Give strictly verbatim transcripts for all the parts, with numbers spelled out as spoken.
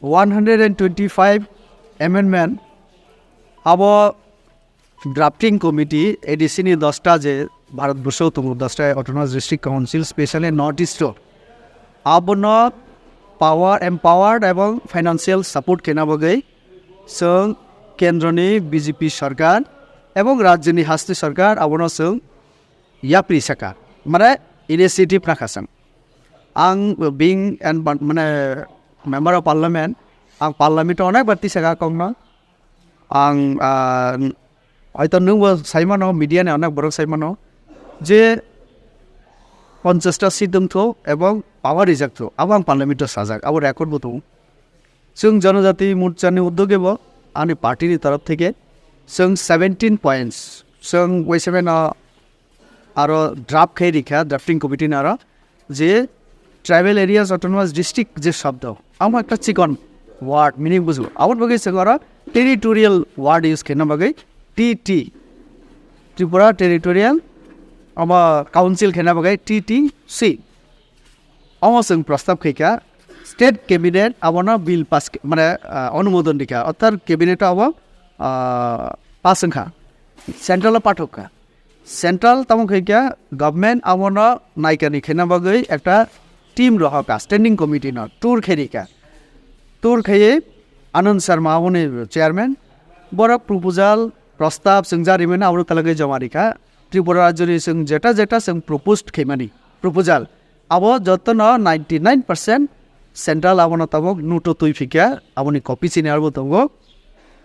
One hundred and twenty five amendment abo drafting committee A D C ni dosta je Bharat Borso tongo, dosta Autonomous District Council, specially North East o, abono power, empowered ebong financial support kena bagwi chwng kendroni B J P sarkar ebong rajyoni hasti sarkar abono chwng yapri saka, mane initiative rakha chwng. Ang being an, mane, member of parliament, ang parliament o onek bar tisaka kokno. Ang, ah, hoito nwngbo saimano, media ni onek borok saimano je ponchash ta seat wngtho ebong power rijak tho, abo ang parliament o sajak, abo record bo tongo. Chwng Janajati Morcha ni uddogebo ani party ni torof theke chwng seventeen points chwng waisa no aro draft khai rikha, drafting committee ni aro je tribal areas autonomous district je shobdo, amo ekta chikon word meaning bujo. Aboni bagwi chwng aro territorial word use khaina bagwi T T, Tripura Territorial, amo council khaina bagwi T T C. Omo chwng prostab khaikha, state cabinet abono bill pass khe-, mane, ah, onumodon rikha, orthat cabinet o abo, ah, pass wngkha, central o pathok kha. Central tamo khaikha, government abono naikani khaina bagwi ekta team rohorkha, standing committee no tour khairikha. Tour khaiwi Anand Sharma aboni chairman, borok proposal, prostab chwng jarimani abono talagwi joma rikha. Tripura rajyoni chwng jeta jeta chwng proposed khaimani proposal, abo jotono ninety nine percent central abono tabuk note o twi phikha, aboni copy chini arbo tongo.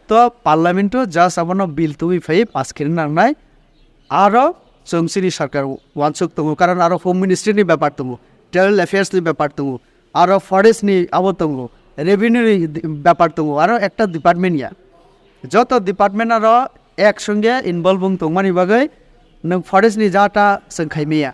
To parliament o just abono bill twi phai pass khaina nangnai. Aro chwng chini sarkar wansuk tongo, karon aro home ministry ni bepar tongo, tribal affairs ni bepar tongo, aro forest ni abo tongo, revenue ni bepar tongo, aro ekta department ya. Joto department aro ek songe involve wng tongmani bagwi nwng forest ni jata chwng khaimaya.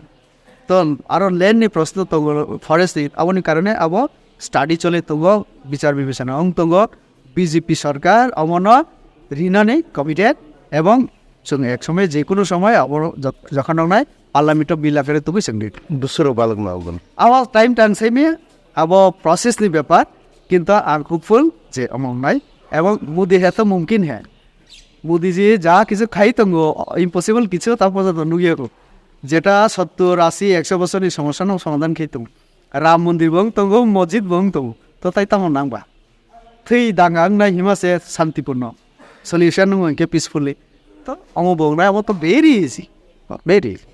To aro land ni proshno tongo, forest ni, aboni karone abo study chole tongo, bichar bibechona wng tongo. B J P sarkar omono rinani committed ebong chwng ek somoy je kunu somoy abo jok-, jokhon wngnai parliament o bill akare tubui chwng di. Busuro balok ma ogon. Abo time tang semi abo process ni bepar, kintu ang hopeful je omo wngnai ebong Modi he to mumkin he. Modi ji ja kichu khai tongo, impossible kichu ta porjonto nugya ko. Jeta sottor, ashi, ekso bochor ni somosya no somadhan khai tongo. Ram mondir bo wng tongo, mosjid bo wng tongo. To tai tamo nang ba? Thwi danga wngnai hima se santipurno. Solution wng khe peacefully. To omo bo wngnai, omo to very easy. Very easy.